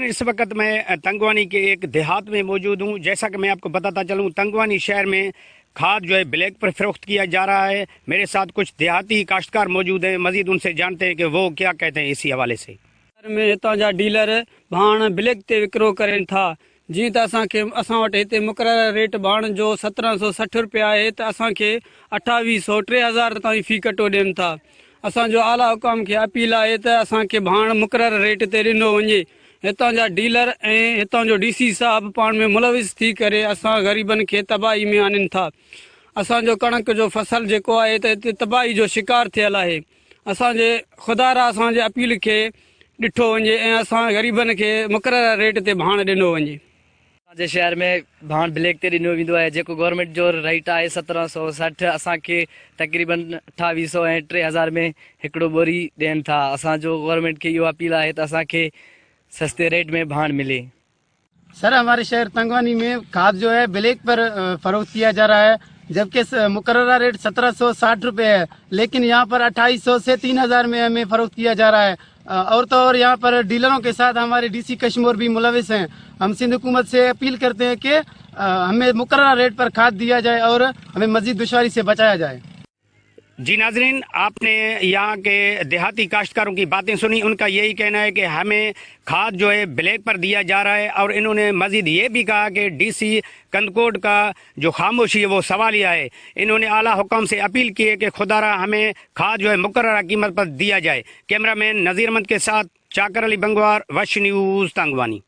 इस वक्त मैं तंगवानी के एक देहात में मौजूद हूँ। जैसा कि मैं आपको बताता चलूँ, तंगवानी शहर में खाद जो है ब्लैक पर फरोख्त किया जा रहा है। मेरे साथ कुछ देहाती काश्तकार मौजूद हैं, मजीद उनसे जानते हैं कि वो क्या कहते हैं इसी हवाले से। शहर ۾ هتان جا ڊيلر ڀاڻ بليڪ تي وڪرو ڪرين ٿا، جيئن ته اسان کي اسان وٽ هتي مقرره ريٽ ڀاڻ جو 1760 رپيا آهي ته اسان کي اٺاويهه سئو 3000 تائين في ڪٽو ڏين ٿا. اسان جو اعليٰ حڪام کي اپيل آهي ته اسان کي ڀاڻ مقرره ريٽ تي ڏنو وڃي. هتان جا ڊيلر ۽ هتان جو ڊي سي صاحب پاڻ ۾ ملوث ٿي ڪري اسان غريبن کي تباهي ۾ آڻين ٿا. اسان جو ڪڻڪ جو فصل جيڪو آهي ته هتي تباهي جو شڪار ٿيل آهي. اسان جي خدا را اسان جي اپيل کي ڏٺو وڃي ۽ اسان غريبن کي مقرره ريٽ تي ڀاڻ ڏنو وڃي. اسان جي شهر ۾ ڀاڻ بليڪ تي ڏنو ويندو آهي جيڪو گورنمينٽ جو ريٽ آهي 1760 اسان کي تقريبن اٺاويهه سئو ۽ 3000 ۾ هڪڙو ٻوري ڏين ٿا اسان جو گورنمينٽ کي اهو اپيل آهي ته اسان کي سستي ريٽ ۾ ڀاڻ ملي. सर हमारे शहर तंगवानी में खाद जो है ब्लैक पर फरोख्त किया जा रहा है, जबकि मुकर्ररा रेट 1760 रुपये है, लेकिन यहाँ पर 2800 से 3000 में हमें फरोख्त किया जा रहा है। और तो और यहाँ पर डीलरों के साथ हमारे डीसी कश्मोर भी मुलविस हैं। हम सिंध हुकूमत से अपील करते हैं कि हमें मुकर्ररा रेट पर खाद दिया जाए और हमें मजीद दुश्वारी से बचाया जाए। जी नाजरीन, आपने यहाँ के देहाती काश्तकारों की बातें सुनी। उनका यही कहना है कि हमें खाद जो है ब्लैक पर दिया जा रहा है और इन्होंने मजीद ये भी कहा कि डीसी कंदकोट का जो खामोशी है वो सवालिया है। इन्होंने आला हुकाम से अपील की है कि खुदारा हमें खाद जो है मुकर्ररा कीमत पर दिया जाए। कैमरा मैन नज़ीर अहमद के साथ चाकर अली बंगवार, वश न्यूज़, तंगवानी।